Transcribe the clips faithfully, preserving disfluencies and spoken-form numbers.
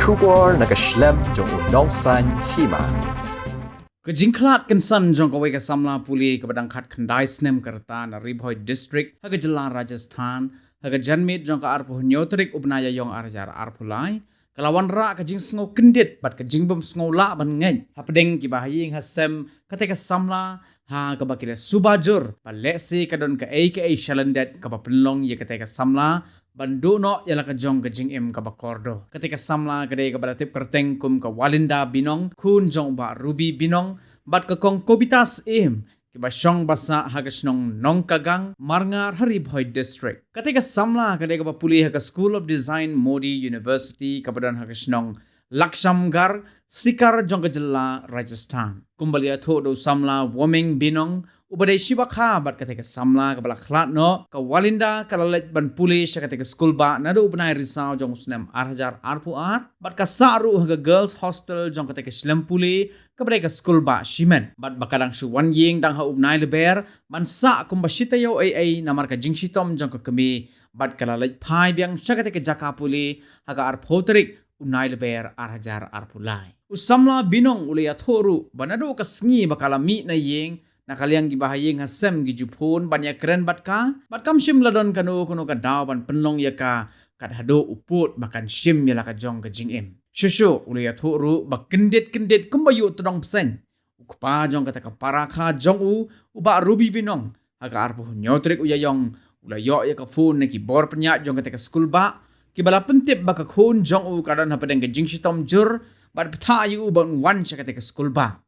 Khubor na ka shlem jong u Nongsaiñ Hima. Ka jingkhlad kynsan jong kawei ka samla pule kaba dang khatkhyndai snem ka rta na Ri Bhoi District ha ka jylla Rajasthan ha ka janmiet jong ka arphew hynñiew tarik u bnai Ïaïong ar hajar arphew lai ka la wanrah ka jingsngew kyndit bad ka jingbym sngew lah ban ngeit hapdeng kiba ha ïing ha sem, kata ka samla ha kaba ki la suba jur ba lehse ka don kaei kaei shalyndet kaba pynlong ïa kata ka samla ban duh noh ïa la ka jong ka jingim kaba kordor. Kata ka samla ka dei kaba la tip kyrteng kum ka Walinda Binong, khun jong u Bah Ruby Binong bad ka Kong Kobita Syiem, kiba shong ba sah ha ka shnong Nongkagang, Marngar, ha Ri Bhoi District. Kata ka samla ka dei kaba pule ha ka School of Design Modi University kaba don ha ka shnong Lakshamgarh, Sikar jong ka jylla Rajasthan. Kumba la ïathuh da u samla Woming Binong, uba dei shiwa kha bad kata ka samla kaba la khlad noh, ka Walinda ka la leit ban pule sha kata ka skulbah naduh u bnai Risaw jong u snem ar hajar arphew ar bad ka sah ruh ha ka Girls Hostel jong kata ka shlem pule kaba dei ka skulbah shimet. Bad ba ka dang shu wan ïing dang ha u bnai Lber ban sah kumba shi taïew ei ei namar ka jingshitom jong ka kmie bad ka la leit phai biang sha kata ka jaka pule ha ka arphew tarik u bnai Lber ar hajar arphew lai. U samla Binong u la ïathuh ruh ba naduh ka sngi ba ka la mih na ïing, na ka liang kiba ha ïing ha sem ki ju phone ban ïakren bad ka bad kam shym la don kano kano ka daw ban pynlong ïa ka kat haduh u pud ba kan shim ïa la ka jong ka jingim. Shuh shuh u la ïathuh ruh ba kyndit kyndit kumba ïuh tdong bseiñ, u kpa jong kata ka para kha jong u, u Bah Ruby Binong, ha ka arphew hynñiew tarik u Ïaïong u la ïoh ïa ka phone na ki bor pynïaid jong kata ka skulbah kiba la pyntip ba ka khun jong u ka don hapdeng ka jingshitom jur bad bthah ïa u ban wan sha kata ka skulbah.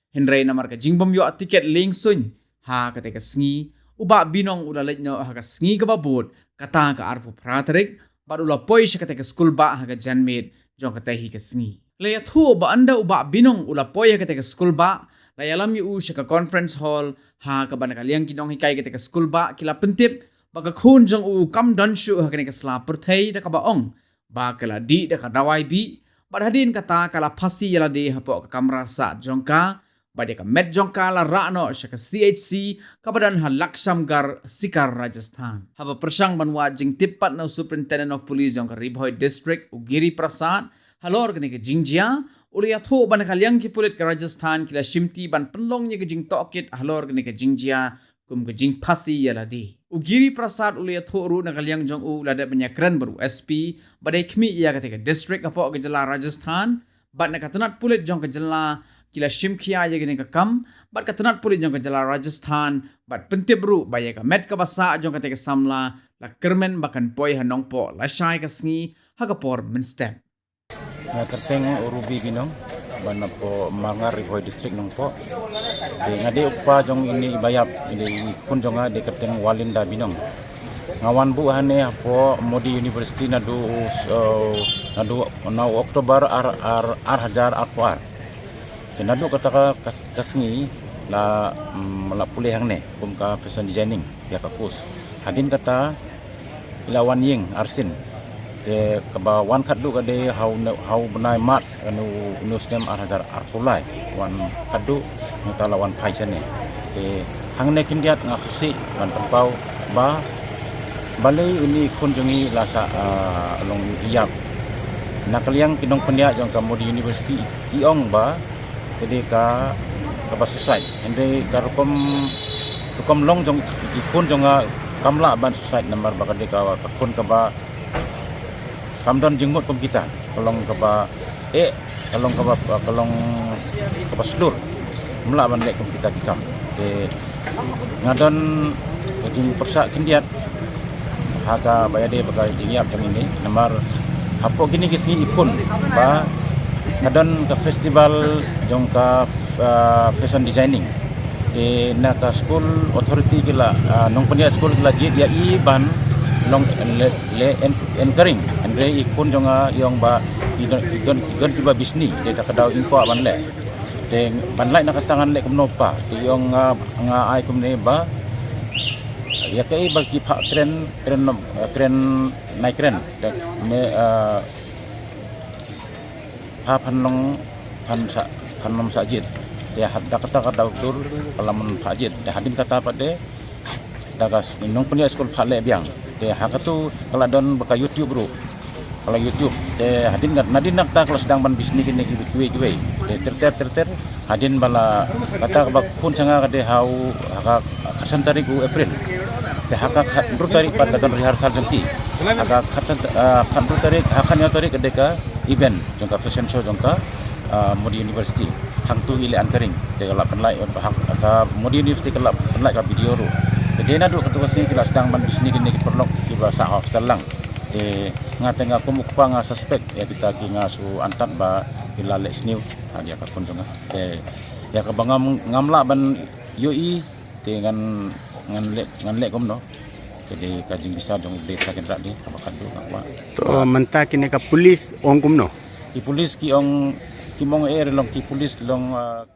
Hynrei namar ka jingbym ïoh tiket lieng suiñ ha kata ka sngi, u Bah Binong u la leit noh ha ka sngi kaba bud, kata ka arphew phra tarik, bad u la poi sha kata ka skulbah ha ka janmiet jong kata hi ka sngi. La ïathuh ba ynda u Bah Binong u la poi ha kata ka skulbah, la ïalam ïa u sha ka conference hall ha kaba na ka liang ki nonghikai kata ka skulbah ki la pyntip ba ka khun jong u kam don shuh ha kane ka sla pyrthei, da kaba ong ba ka la dih da ka dawai bih bad hadien kata ka la phasi ïa lade hapoh ka kamra sah jong ka bad ïa ka met jong ka la rah noh sha ka C H C kaba don ha Lakshamgarh, Sikar, Rajasthan. Haba pyrshang ban wad jingtip pat na u Superintendent of Police jong ka Ri Bhoi District, u Giri Prasad, halor kane ka jingjia, u la ïathuh ba na ka liang ki pulit ka Rajasthan ki la shimti ban pynlong ïa ka jingtohkit halor kane ka jingjia kum ka jingphasi ïa lade. U Giri Prasad u la ïathuh ruh na ka liang jong u u la dep ban ïakren bad u S P ba dei khmih ïa kata ka district hapoh ka jylla Rajasthan, bad na ka tnat pulit jong ka jylla ki la shim khia ïa kane ka kam, bad ka tnat pulit jong ka jylla Rajasthan bad pyntip ruh ba ïa ka met kaba sah jong kata ka samla la kyrmen ba kan poi ha Nongpoh lashai ka sngi ha ka por mynstep. Nga kyrteng u Ruby Binong, ba napoh Marngar, Ri Bhoi District, Nongpoh. Te nga dei u kpa jong ine i ba ïap, ine i khun jong nga dei kyrteng Walinda Binong. Nga wan buh hangne hapoh Modi University naduh, uh, naduh na u October ar, ar, ar hajar arphew ar. Te naduh kata ka, ka, ka sngi la, mm, la pule hangne kum ka fashion designing ïa ka course. Hadien kata la wan ïing arsien. Te kaba wan khatduh ka dei ha u, ha u bnai March, ïa u, ïa u snem ar hajar arphew lai. Wan khatduh, nangta la wan phai shane. Te hangne khyndiat nga sngewsih ban pynpaw ba balei une i khun jong ngi la sah, ah, long ïap. Na ka liang ki nongpynïaid jong ka Modi University ki ong ba ka dei ka, kaba suicide. Hynrei ka rukom, rukom long jong i khun jong nga kam lah ban suicide namar ba ka dei ka, ka khun kaba kam don jingmut kum kita, ka long kaba eh, ka long kaba, ka long kaba shlur. Kam lah ban leh kum kita ki kam. Te nga don ka jingpyrshah khyndiat ha kaba ïadei bad ka jingïap jong ine namar hapoh kine ki sngi i khun ba ka don ka festival jong ka, ah, fashion designing. Te na ka school authority ki la, ah, nongpynïaid school ki la jied ïa i ban long le, le en-, anchoring. Hynrei i khun jong nga i ong ba i don, i don, i don kiba bishni, te da ka daw ym kwah ban leh. Te ban leh na kata ngan leh kumno pat. Te i ong nga, nga ai kumne ba ïa kaei ba ki phah kren, kren, kren nai kren. Te ne, ah, ha phan long, phan sa, phan long sa jied. Te ha da kata ka daw dur ka la mon phah jied. Te hadien kata pat de da ka s-, nongpynïaid school phah leh biang. Te ha katu ka la don ba ka YouTube ruh. La YouTube te hadien ngat nadien ngat ta ka la sdang ban bishni kine kiwei kiwei. Te ter ter ter ter hadien ba la kata ka ba khun sha nga ka dei ha u ha ka khatsan tarik u April. Te ha ka khatynru tarik pat ka don rehearsal jong ki. Ha ka khatsan ah, khatynru tarik ha khathynñiew tarik ka dei ka event jong ka fashion show jong ka ah, Modi University. Hangtu i leh anchoring te ka la pynlait ha ka Modi University ka la pynlait ka video ruh. Te dei naduh katu ka sngi ki la sdang ban bishni kine ki paralok kiba sah hostel lang. Te nga te nga kum u kpa nga suspect ïa kita ki nga shu antad ba ki la leh sniew ha ïa ka khun jong nga. Te ïa kaba ngam ngam lah ban ïohi te ngan ngan leh ngan leh kumno. Te dei ka jingbishar jong u Blei Trai Kynrad dei kaba khadduh nga kwah. To mynta kine ka police ong kumno? Ki police ki ong ki mong er long ki police long ah,